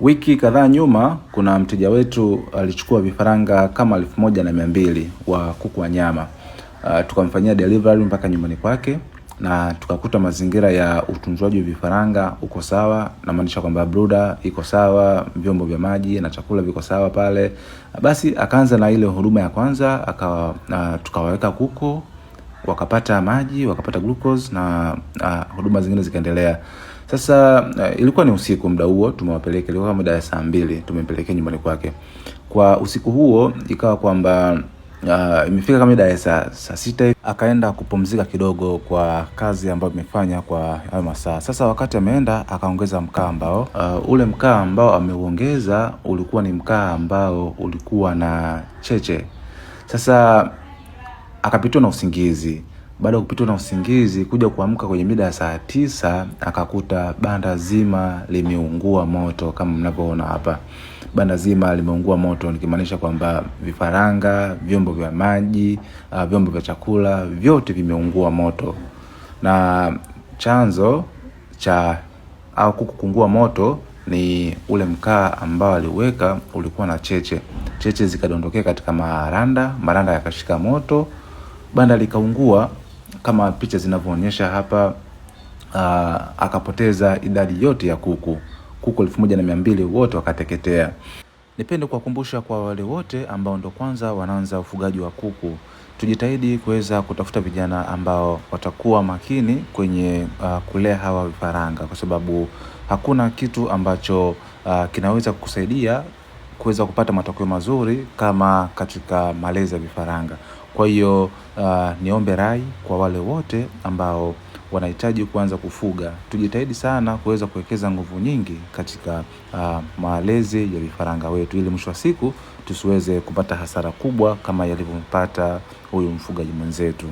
Wiki kadhaa nyuma kuna mteja wetu alichukua vifaranga kama 1200 wa kuku wa nyama. Tukamfanyia delivery mpaka nyumbani kwake na tukakuta mazingira ya utunzwaji wa vifaranga uko sawa, namaanisha kwamba brooder iko sawa, vyombo vya maji na chakula viko sawa pale. Basi akaanza na ile huduma ya kwanza akawa, tukawaweka kuku wakapata maji wakapata glucose na huduma zingine zikaendelea. Sasa ilikuwa ni usiku muda huo tumewapeleka, ilikuwa muda ya saa 2 tumempelekea nyumbani kwake. Kwa usiku huo ikawa kwamba imefika kama mida ya saa 6 hivi, akaenda kupumzika kidogo kwa kazi ambayo imefanya kwa hayo masaa. Sasa wakati ameenda akaongeza mkaa ambao ule mkaa ambao ameuongeza ulikuwa ni mkaa ambao ulikuwa na cheche. Sasa akapitwa na usingizi. Baada ya kupitwa na usingizi, kuja kuamka kwenye mida ya saa 9 akakuta banda zima limeungua moto kama mnavyoona hapa. Banda zima limeungua moto, nikimaanisha kwamba vifaranga, vyombo vya maji, vyombo vya chakula vyote vimeungua moto. Na chanzo cha au kuku kuungua moto ni ule mkaa ambao aliweka ulikuwa na cheche. Cheche zikadondokea katika maranda, maranda yakashika moto, banda likaungua kama picha zinavyoonyesha hapa. Akapoteza idadi yote ya kuku. Kuku 1200 wote wakateketea. Nipende kuwakumbusha kwa wale wote ambao ndo kwanza wanaanza ufugaji wa kuku, tujitahidi kuweza kutafuta vijana ambao watakuwa makini kwenye kulea hawa vifaranga, kwa sababu hakuna kitu ambacho kinaweza kukusaidia kuweza kupata matokeo mazuri kama katika malezi ya vifaranga. Kwa hiyo niombe rai kwa wale wote ambao wanahitaji kuanza kufuga, tujitahidi sana kuweza kuwekeza nguvu nyingi katika malezi ya vifaranga wetu, ili mwisho wa siku tusiweze kupata hasara kubwa kama yalivyompata huyu mfugaji mwenzetu.